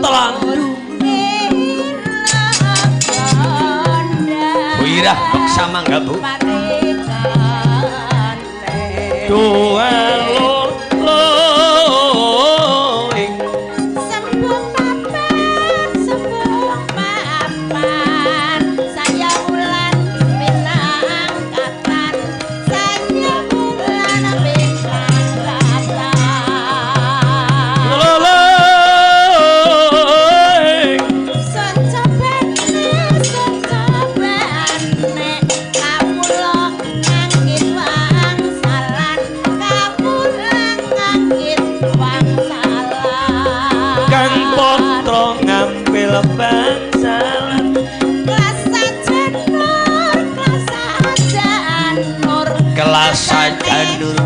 Telandu. Wirah beksa mangga, Bu. Dua lor ing Sembung papan, sembung papan, saya wulan pinangkatan, saya wulan pinangkatan. Loleng. Socobane, socobane, kawula ngangkit wangsalan, kawula ngangkit wangsalan. Kang Patra ngampil bangsalan. Klasa janur, klasa janur, Klasa janur.